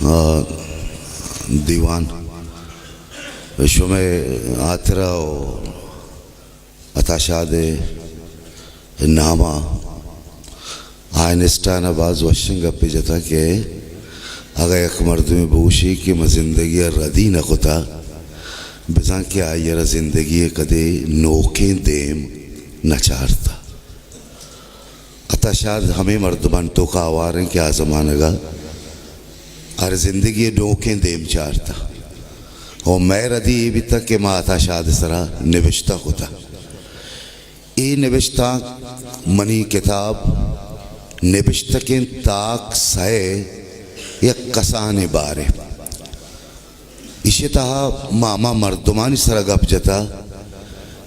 آ، دیوان شمئے ہاترا و عطا شاد ءِ ناما آئنسٹائن ءَ باز وشیں گپے جتا کہ اگاں یک مردمے بگوشی کہ من زندگی ءَ ردی نہ کتا، بزاں کہ آئی ءَ را زندگی ءِ کدے نوکیں دیم نہ چارتا۔ عطا شاد ہمے مردمانی توکا ہوار انت کہ آ زمانگ ءَ ہر زندگی ءِ نوکیں دیم چارتا۔ و مئے ردی اے بیتا کہ ما عطا شاد ءِ سرا نبشتہ کتا۔ اے نبشتانک منی کتاب نبشتگیں تاک سئے یک کسانیں بارے۔ ایشی تہا ما ہما مردمانی سرا گپ جتا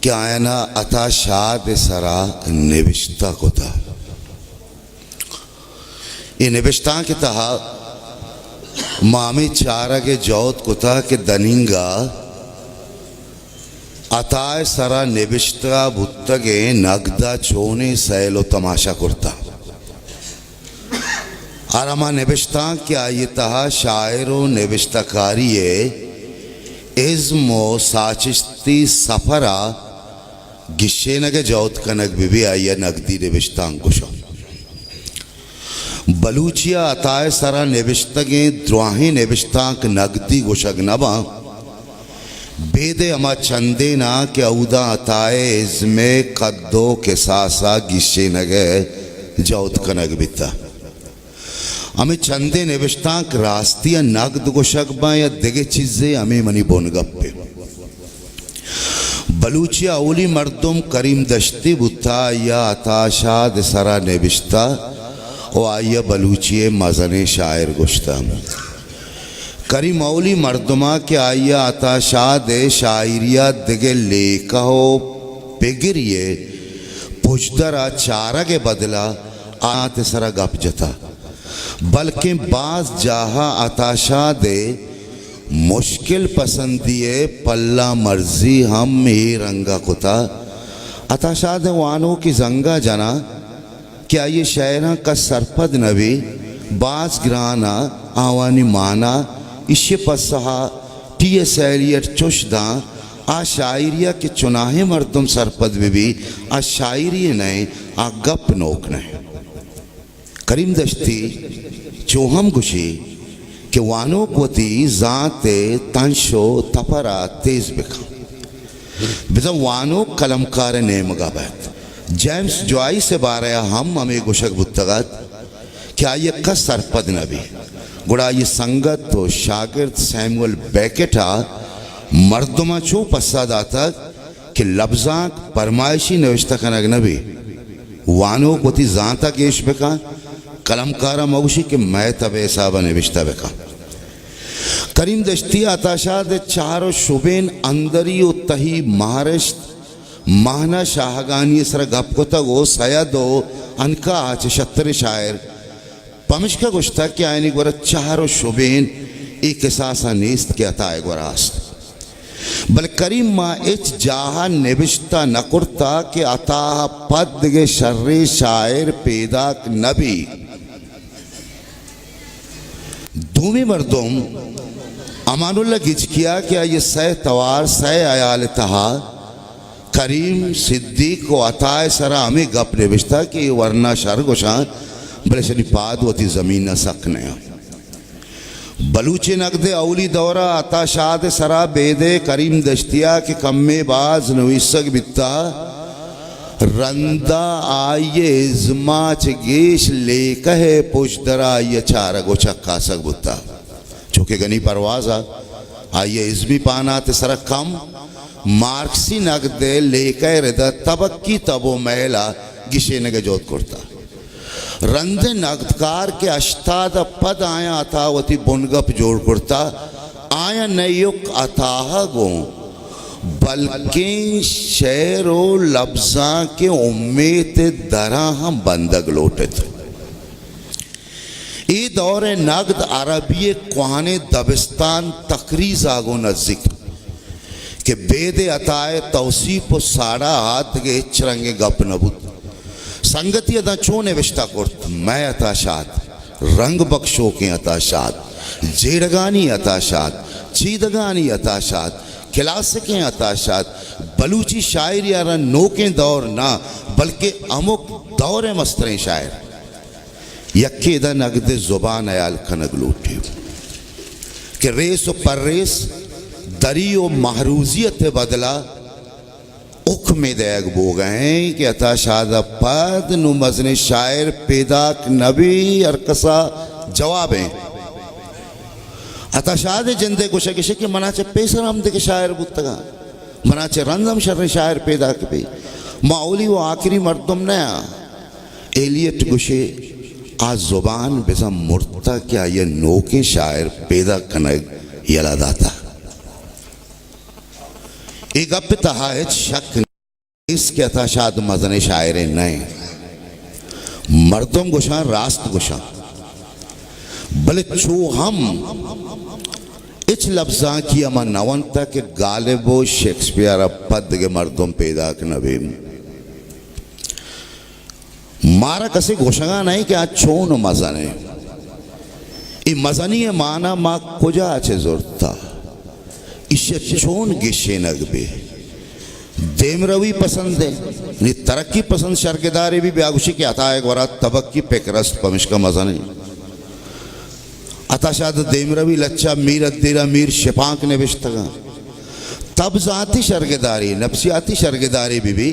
کہ آیانا عطا شاد ءِ سرا نبشتہ کتا۔ اے نبشتانک ءِ تہا ما ہمے چارگ ءِ جہد کتا کہ دنینگا عطا ءِ سرا نبشتہ بوتگیں نگد ءَ چونیں سیل و تماشا کرتا۔ ہر ہما نبشتانک کہ آئی ءِ تہا شاعر و نبشتہ کاری ءِ ازم و ساچشتی سفر ءَ گیشینگ ءِ جہد کنگ بہ بی، آئی ءَ نگدی نبشتانک گوشاں۔ بلوچی ءَ عطا ءِ سرا نبشتگیں دراہیں نبشتانک نگدی گوشگ نہ باں۔ بیدے ہما چندیناں کہ اوداں عطا ءِ ازم ءِ قد و کساس ءَ گیشینگ ءِ جہد کنگ بیتہ۔ ہمے چندیں نبشتانک راستی ءَ نگد گوشگ باں یا دگہ چیزے، ہمے منی بنگپے۔ بلوچی ءِ اولی مردم کریم دشتی بوتہ، آئی ءَ عطا شاد ءِ سرا نبشتہ و آئی ءَ بلوچی ءِ مزنیں شاعر گوشتہ۔ کریم اولی مردم ءَ کہ آئی ءَ عطا شاد ءِ شاعری ءَ دگہ لیکہ و پگری ءِ پژدر ءَ چارگ ءِ بدل ءَ آیاں ءِ سرا گپ جتہ، بلکیں باز جاہ ءَ عطا شاد ءِ مشکل پسندی ءِ پلہ مرزی ہم اے رنگ ءَ کتہ۔ عطا شاد ءِ وانوکی زنگ ءَ جناں کہ آئی ءِ شئیراں کس سرپد نہ بی، باز گران ءَ آوانی مانا۔ ایشی ءِ پسہ ءَ ٹی ایس ایلیٹ چش داں، آ شاعری ءَ کہ چناہیں مردم سرپد بہ بی، آ شاعری نہ انت، آ گپ نوک نہ انت۔ کریم دشتی چو ہم گوشی کہ وانوک وتی زانت ءِ تنش و تپر ءَ تیز بکن، بزاں وانوک قلمکار ءِ نیمگ ءَ بئیت۔ جیمز جوائس ءِ بارہ ءَ ہم ہمے گوشگ بوتگ ات کہ آئی ءَ کس سرپد نہ بی، گڑا آئی ءِ سنگت و شاگرد سیموئل بیکٹ ءَ مردماں چو پسہ داتگ کہ لبزانک پرمائشی نوشتہ کنگ نہ بی، وانوک وتی زانت ءَ گیش بکن، قلمکار ءَ مگوشی کہ مئے تب ءِ حساب ءَ نبشتہ بکن۔ کریم دشتی ءَ عطا شاد ءِ چہر و شبین اندری و تہی مہرشت ماہنا شاہگانی ءِ سرا گپ کتگ و سید و عنقا ءَ چہ شتریں شاعر پمشکا گوشتگ کہ آیانی گورا چہر و شبین اے کساس ءَ نیست کہ عطا ءِ گورا است۔ بلے کریم ءَ ہچ جاہ ءَ نبشتہ نہ کرتہ کہ عطا ءَ پد دگہ شریں شاعر پیداک نہ بیت۔ دومی مردم امان اللہ گچکی ءَ کہ آئی ءِ سئے توار، سئے ہیال ءِ تہا کریم، صدیق و عطا ءِ سرا ہمے گپ نبشتہ کہ اے ورنا شر گوشاں، بلے اشانی پاد وتی زمین ءَ سک نیاں۔ بلوچی نگد ءِ اولی دور ءَ عطا شاد ءِ سرا بیدے کریم دشتی ءَ کہ کمے باز نویسگ بیتہ، رندا آئی ءِ ازماں چہ گیش لیکہ ءِ پژدر ءَ آئی ءِ چارگ و چکاسگ بوتہ۔ چوکہ گنی پرواز ءَ آئی ءِ ازمی پانات ءِ سرا کم مارکسی نگد ءِ لیکہ ءِ رد ءَ تبکی تب و مئیل ءَ گیشینگ ءِ جہد کرتہ۔ رندیں نگدکار کہ ہشتاد ءَ پد آیاں عطا وتی بنگپ جوڑ کرتہ، آیاں نہ ایوک عطا ءَ گوں بلکیں شعر و لبزانک ءِ امیت ءِ دراں ہم بندگ لوٹ ایت۔ اے دور ءِ نگد عربی ءِ کوہنیں دبستان تقریظ ءَ گوں نزیک کہ بید ءِ عطا ءِ توسیپ و ساڑا ءَ دگہ ہچ رنگیں گپ نہ بوت۔ سنگتی ءَ داں چون نبشتہ کرت، مئے عطا شاد۔ رنگ بکشوکیں عطا شاد، جیڑگانی عطا شاد، چیدگانی عطا شاد، کلاسکیں عطا شاد، بلوچی شاعری ء را نوکیں دور نہ بلکہ ہمک دور ء مستریں شاعر۔ یکے ادا نگد زبان ہیال کنگ لوٹی کہ ریس و پریس، دری و محروزیت ء بدلا حکمے دئیگ بوگ ء انت کہ عطا شاد ء پد نوں مزنیں شاعر پیداک نہ بی، ہر کس ء جواب انت۔ عطا شاد ء جند ء گوشگ اش کہ منا چہ پیسر ہم دگہ شاعر بوتگاں، منا چہ رند ہم شریں شاعر پیداک بی۔ ما اولی و آخری مردم نہ آں۔ ایلیٹ گوشے، آ زبان بزاں مرتہ کہ آئی ء نوکیں شاعر پیداک کنگ یلہ داتہ۔ اے گپ ء تہا ہچ شک نیست کہ عطا شاد مزنیں شاعرے نہ انت۔ مردم گوشاں، راست گوشاں، بلے چو ہم ہچ لبزانکی ہما نہ ونتہ کہ غالب و شیکسپیئر ء پد دگہ مردم پیداک نہ بی۔ مارا کسے گوشگا نہ انت کہ آ چون مزن انت۔ اے مزنی ء مانا ما کجا چہ زرتہ؟ ایشی ء چون گیشینگ بی؟ دیمروی پسند انت، نی ترقی پسند شرگدارے بی، بیا گوشی کہ عطا ء گورا تبکی پکر است، پمشکا مزن انت۔ عطا شاد دیمروی لچہ میر الدیرہ میر شپانک نبشتگاں۔ تب ذاتی شرگداری، نفسیاتی شرگداری بہ بی،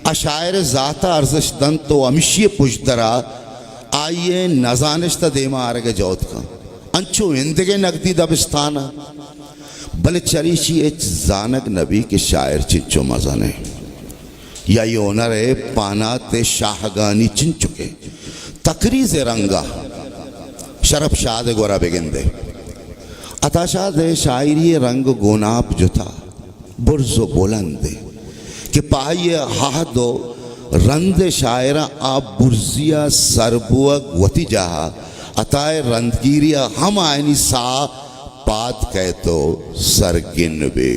آ شاعر ذات ء ارزشت دنت و ہمشی پژدرا آئی ء نزانشت ء دیما آرگ ء جہد کن۔ انچو ایندگہ نگدی دبستان ء۔ بلے چریشی ہچ زانگ نہ بی کہ شاعر چنچو مزن انت۔ یا اے ہنر ء پانات ء شاہگانی چنچکیں تقریز ء رنگ ء شرپ شاد ء گورا بگندے۔ عطا شاد ء شاعری ء رنگ گوناپ جتا برز و بلند ء کہ پہ آئی ء عہد و رند ء شاعراں آ برزی ء سر بوگ وتی جاہ ء عطا ء رندگیری ء ہم آیانی ساہ پاد کئیت و سرگن بی۔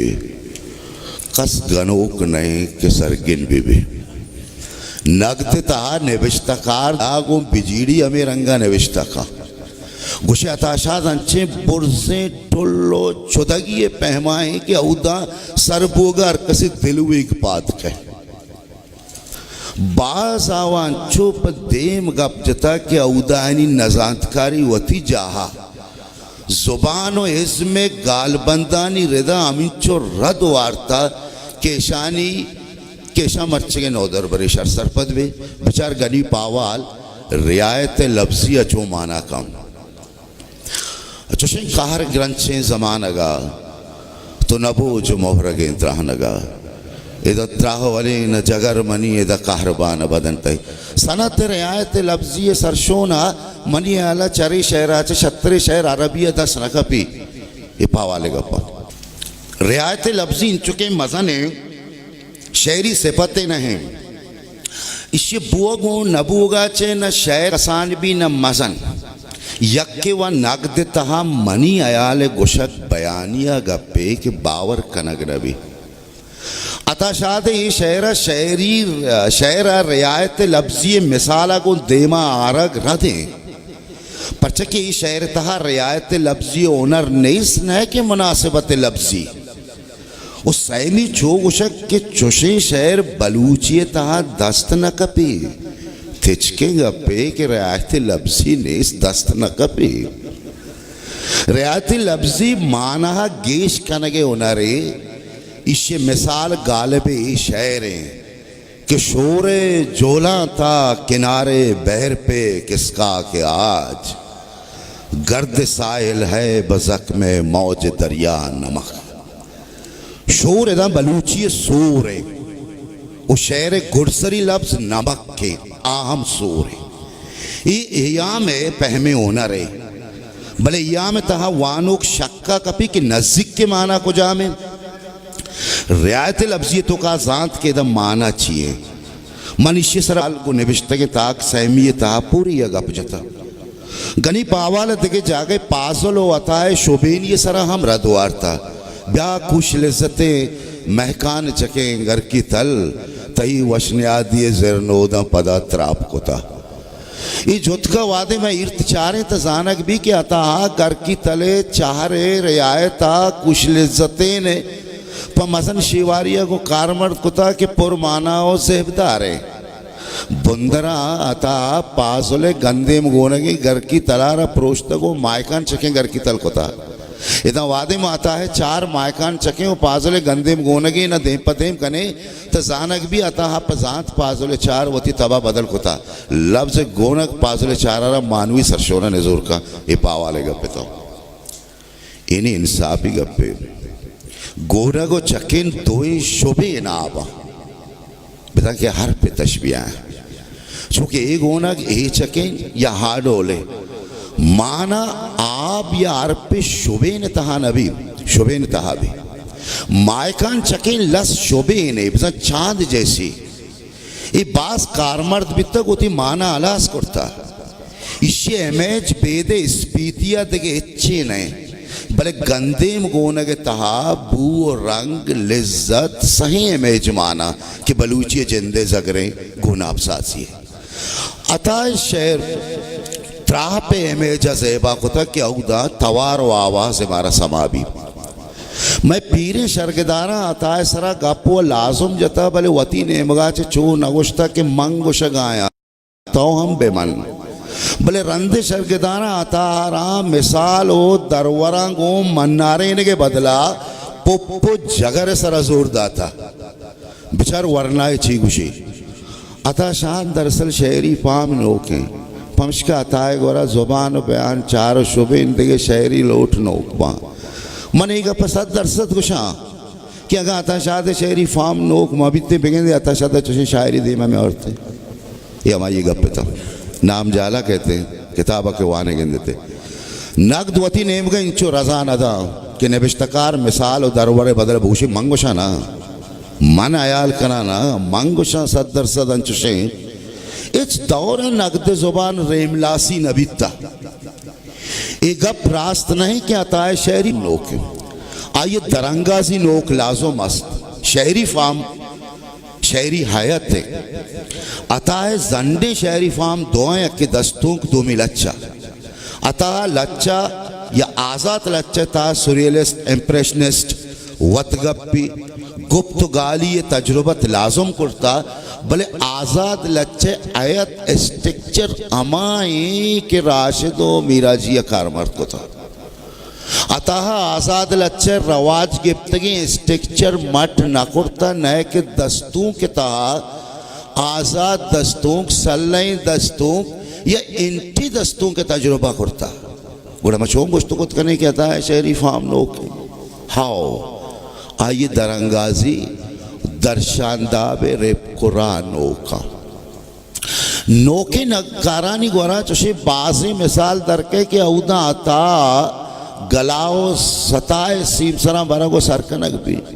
کس گنوک نہ انت کہ سرگن بہ بی۔ نگد ء تہا نبشتہ کار داں گوں بجیڑی ہمے رنگ ء نبشتہ کن۔ گوشے عطا شاد انچیں برزیں ٹل و چدگی ء پہما انت کہ اوداں سر بوگ ء ہر کسی دلویگ پاد کئیت۔ باز آواں انچو پہ دیم گپ جتا کہ اوداہانی نزانتکاری وتی جاہا، زبان و ازم ء گالبندانی ردا ہمینچو رد وارتا کہ اشانی، کہ اشاں مرچگیں نودربرے شر سرپد بی۔ بچار گنی پاوال رعایت لفظی ء چو مانا کن۔ چوشیں قہر گرنچیں زمانگا تو نہ بوج مہرگیں ترہنگا۔ ادا تراہ ولیں نہ جگر منی، ادا قہر بان بدن تئی۔ صنعت رعایت لفظی سرشونا منی ہیالا چرے شعرا چہ شترے شعر عربی دست نہ کپی۔ اے پاوالے گپا۔ رعایت لفظی انچکیں مزنیں شعری صفتے نہ انت۔ ایشی بوگ و نہ بوگا چہ نہ شعر کسان بی نہ مزن۔ یکے و نگد تہا منی ہیال گوشگ بیانیہ گپے کہ باور کنگ نہ بی۔ عطا شاد اے شعر شعری، شعر رعایت لفظی مثال گوں دیما آرگ رد انت۔ پرچہ کہ اے شعر تہا رعایت لفظی ہنر نیست، نہ کہ مناسبت لفظی۔ و سیمی چو گوشگ کہ چوشیں شعر بلوچی ء تہا دست نہ کپی۔ تچکیں گپے کہ رعایت لبزی نیست، دست نہ کپی۔ رعایت لبزی معناہا گیش کنگ ء ہنرے۔ ایشی مثال غالب ء اے شعر انت کہ شور جولاں تا کنارے بحر پہ کسکا کہ آج گرد ساحل ہے بہ زخم موج دریا نمک۔ شور ادا بلوچی ء سور ء و شعر ء گڈسری لبز نمک ء آ ہم سور ء۔ اے ایام ء پہمیں ہنر ء، بلے ایام ء تہا وانوک شکا کپی کہ نزیک ء مانا کجام انت۔ رعایت لبزی ء توکا زانت کہ ادا مانا چی انت۔ من ایشی ء سرا گوں نبشتگیں تاک سیمی ء تہا پوری ء گپ جتہ۔ گنی پاوال ء دگہ جاگہے پازل و عطا ء شوبینی ء سرا ہم رد وارتہ۔ بیا کوش لذتیں مہکان چکیں گرکی تل، تئی وش نیادی ء زرنوداں پدا تراپ کتہ۔ اے جتک ءَ وہدے مئے ایرت چاریں تہ زانگ بی کہ عطا ءَ گرکی تل ءِ چہر ءِ رعایت ءَ کوش لذتین ءَ پہ مزن شیواری ءَ گوں کارمرد کتہ کہ پر مانا ءُ زیبدار ایں۔ بندراں عطا ءَ پازل ءِ گندیم گونگیں گرکی تلار ءَ پروشتگ ءُ ماہکان چکیں گرکی تل کتہ۔ ادا وہدے ما عطا ءِ چار ماہکان چکیں ءُ پازل ءِ گندیم گونگیں نہ دیم پہ دیم کنیں، تہ زانگ بی عطا ءَ پہ زانت پازل ءِ چار وتی تب ءَ بدل کتہ۔ لبز گونگ پازل ءِ چار ءَ را مانوی سرشون ءَ نزور کن۔ اے پہ حوالے گپ اتاں۔ اینی انصافی گپے۔ گونگ ءُ چکین دوئیں شبین آب آں۔ بزاں کہ حرپ ءِ تشبیہ ایں۔ چونکہ اے گونگ، اے چکین یا ہا ڈولے۔ مانا آب یا حرپ ءِ شبین تہا نہ بی، شبین تہا بی۔ ماہکان چکین لس شبین ایں، بزاں چاند جیسی۔ اے باز کارمرد بیتگ، وتی مانا ہلاس کرتہ۔ ایشی ءِ امیج بید ءِ اسپیتی ءَ دگہ ہچی نہ انت، بلے گندیم گونگ ءِ تہا بو ءُ رنگ، لذت، سہیں امیج مانا کہ بلوچی ءِ جند ءِ زگریں گوناپ سازی ءِ۔ عطا ءِ شعر تراپ ءِ امیج ءَ زیبا کتگ کہ اوداں توار ءُ آواز ءَ مارا سما بیت۔ مئے پیریں شرگداراں عطا ءِ سرا گپ ءُ لازم جتہ، بلے وتی نیمگا چہ چو نہ گوشتہ کہ من گوشگایاں، تو ہم بہ من۔ بلے رند ءِ شرگداراں عطا ءَ را مثال ءُ دروراں گوں منارینگ ءِ بدلا پپ ءُ جگر ءِ سرا زور داتہ۔ بچار ورنا ءَ چی گوشی۔ عطا شاد دراصل شعری فارم نوک انت، پمشکا عطا ءِ گورا زبان ءُ بیان چار ءُ شبین، دگہ شعری لوٹ نوک باں۔ من اے گپ ءَ صد درصد گوشاں کہ اگاں عطا شاد ءِ شعری فارم نوک مہ بیتیں، بگندے عطا شاد ءَ چشیں شاعری دیم ءَ مہ آورتیں۔ اے ہمائی گپ اتاں۔ نام جالا کئیت، کتاب ءَ کہ وانگ ءَ گندیت۔ نگد وتی نیمگ ءَ انچو رضا نہ داں کہ نبشتہ کار مثال ءُ درور ءِ بدل ءَ بگوشی من گوشاں نا۔ من ہیال کناں نا، من گوشاں صد درصد انچوشیں۔ ہچ دور ءَ نگد ءِ زبان ریملاسی نہ بیتہ۔ اے گپ راست نہ انت کہ عطا ءِ شعری نوک انت۔ آئی ءِ درانگازی نوک لازم است۔ شعری فارم، شعری ہیئت انت۔ عطا ءِ زنڈیں شعری فارم دو انت، یکے دستونک، دومی لچہ۔ عطا ءَ لچہ یا آزات لچہ ءِ تہا سریلسٹ، امپریشنسٹ، وتگپی، گپت ءُ گالی ءِ تجربت لازم کرتہ، بلے آزات لچہ ءِ ہیئت، اسٹرکچر ہما ایں کہ راشد ءُ میراجی ءَ کارمرد کتہ۔ عطا ءَ آزات لچہ ءِ رواج گپتگیں اسٹرکچر مٹ نہ کرتہ، نئیکہ دستونک ءِ تہا آزات دستونک، سلہیں دستونک یا اینٹی دستونک ءِ تجربہ کرتہ۔ گڑا ما چون گوشت کت کنیں کہ عطا ءِ شعری فارم نوک انت؟ ہاؤ، آئی ءِ درانگازی درشانداب ءِ رپک ءُ راہ نوک انت۔ نوکیں نگدکارانی گورا چشیں بازیں مثال در کئے کہ اوداں عطا گلا ءُ ستا ءِ سیمسراں برگ ءُ سر کنگ بیت،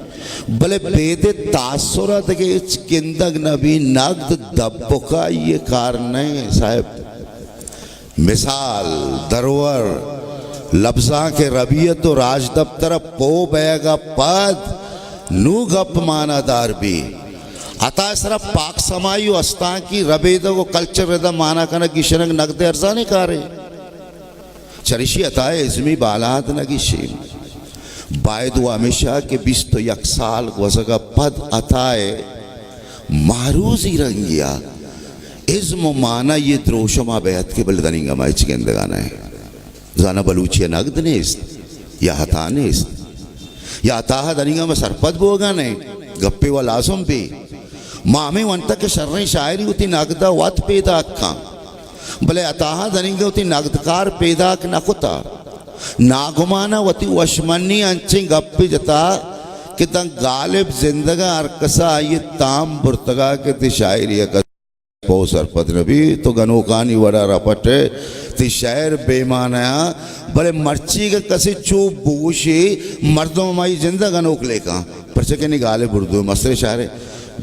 بلے بید ءِ تاثر ءَ دگہ ہچ گندگ نہ بیت۔ نگد دبکائی ءِ کار نہ انت صاحب۔ مثال، درور، لبزانک ءِ ربیت ءُ راجدپتر ءِ پوہ بئیگ ءَ پد نوں گپ مانا دار بیت۔ عطا ءِ سرا پاک سمائی ءُ استانکی ربیدگ ءُ کلچر ءِ ردا مانا کنگ گیشینگ نگد ءِ ارزانیں کارے۔ چریشی عطا ءِ ازمی بالاد نہ گیشیں۔ باید وَ ہمیش اَت کہ بیست ءُ یک سال گوزگ ءَ پد عطا ءِ معروضی رنگی ءَ ازم ءُ معنی ءِ دروشم ءَ بہ اتکیں، بلے دنیگا ما ہچ گندگ ءَ نہ ایں۔ زاناں بلوچی ءَ نگد نیست یا عطا نیست یا عطا ءَ دنیگا ما سرپد بوگ ءَ نہ ایں۔ گپے وَ لازم بی۔ ما ہمے ونتگ کہ شریں شاعری وتی نگد ءَ وت پیداک کن، بلے عطا ءَ دنیگا وتی نگدکار پیداک نہ کتہ۔ ناگمان ءَ وتی وشمنی انچیں گپے جتہ کہ داں غالب زندگ ءَ ہر کس ءَ آئی ءِ تام برتگ ءَ کہ تئی شاعری ءَ کس پوہ سرپد نہ بیت، تو گنوکانی وڑ ءَ رپٹ ئے، تئی شعر بے مانا اَں، بلے مرچی اگاں کسے چو بگوشی، مردم ہمائی جند ءَ گنوک لیکاں، پرچا کہ نی غالب اردو ءِ مستریں شاعرے۔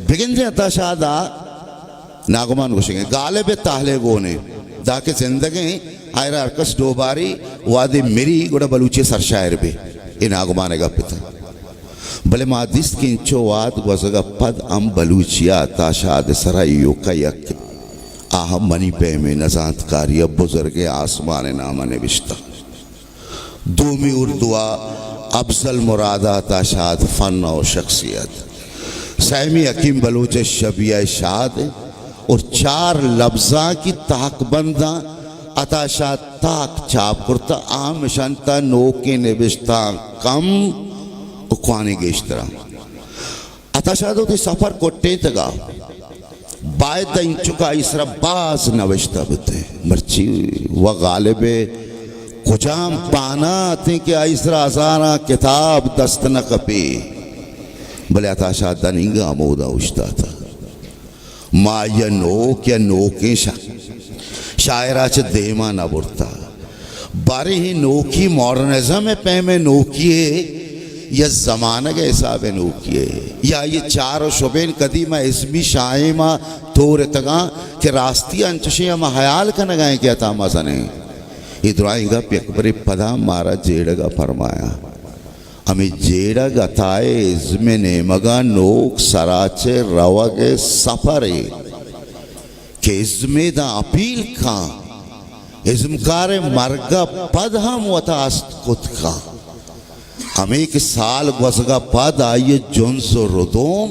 بگندے عطا شاد ءَ ناگمان گوشگ ءَ ایں، غالب ءِ تہلے گون ایں، داں کہ زندگ ایں، آئی ءَ را ہر کس ڈوباری، وہدے مری گڑا بلوچی ءِ سرشاعر بی، اے ناگمان ءِ گپ اتاں۔ بلے ما دیست کہ انچو وہد گوزگ ءَ پد ہم بلوچی ءَ عطا شاد ءِ سرا ایوک ءَ یک آ ہم منی پیمیں نزانتکاری ء بزرگیں آسمان ء نام ء نبشتہ۔ دومی اردو ء افضل مراد ء عطا شاد فن ء شخصیت۔ سیمی حکیم بلوچ ء شبیہ شاد ء اور چار لبزانکی تاکبنداں عطا شاد تاک چاپ کرتہ، آ ہم اشانتا نوکیں نبشتانک کم و کوانیں گیشتراں۔ عطا شاد وتی سفر کٹینتگا، باید انچکا آئی سرا باز نوشتہ بوتیں، مرچی و غالب کجام پانا اتیں کہ آئی سرا ہزاراں کتاب دست نہ کپی، بلے عطا شاد دنینگا ہمودا اوشتاتہ۔ ما آئی ء نوک یا نوکیں شا-، شاعر ء چہ دیما نہ برتہ۔ باریں اے نوکی ماڈرنزم ء پیم ء نوکی ء یا زمانگ ء حساب ء نوکی ء یا آئی ء چار و شبین کدی ما ازمی شاہیم ء تورتگاں کہ راستی انچشیں ہما حیال کنگائیں کہ عطا مزنیں۔ اے درائیں گپ یک برے پدا مارا جیڑگ ء پرمایاں۔ ہمے جیڑگ عطا ء ازم ء نیمگ ء نوک سرا چہ روگ ء سفرے کہ ازم ء داں اپیل کاں، ازمکار ء مرگ ء پد ہم وتا است کت کاں۔ ہمے کہ سال گوزگ ء پد آئی ء جنز و ردوم،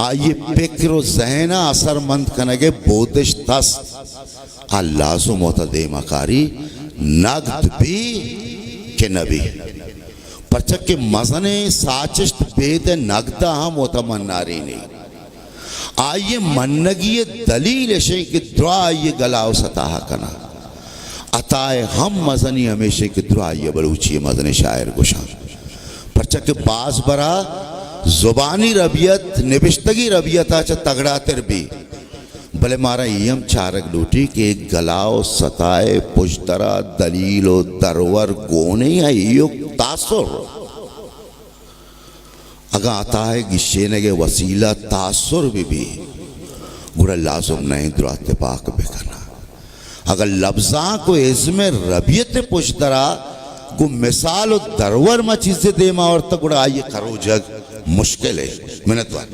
آئی ء پکر و ذہن ء اثرمند کنگ ء بودشت است۔ آ لازم وتا دیما کاری، نگد بی کہ نہ بی۔ پرچا کہ مزنیں ساچشت بید نگدا ہم وتا منارینی۔ آئی منگی دلیل اشیں کہ درا آئی گلا و ستاہ کنا۔ عطا ہم مزنی ہمیشیں کہ درا آئی بلوچی مزنیں شاعر گوشاں۔ پرچا کہ باز برا زبانی ربیت، نبشتگی ربیتا چہ تگڑاتر بی۔ بلے مارا اے ہم چارگ لوٹی کہ گلا و ستا ء پژدرا دلیل و درور گون ء یا ایوک تاثر۔ اگاں عطا ء گشینگ ء وسیلہ تاثر بہ بی، گڑا لازم نہ انت درا تپاک بہ کناں۔ اگاں لبزانک و ازم ء ربیت ء پژدرا گوں مثال و درور ما چیزے دیما آورتگ، گڑا آئی ء کروجگ مشکل ء۔ منتوار۔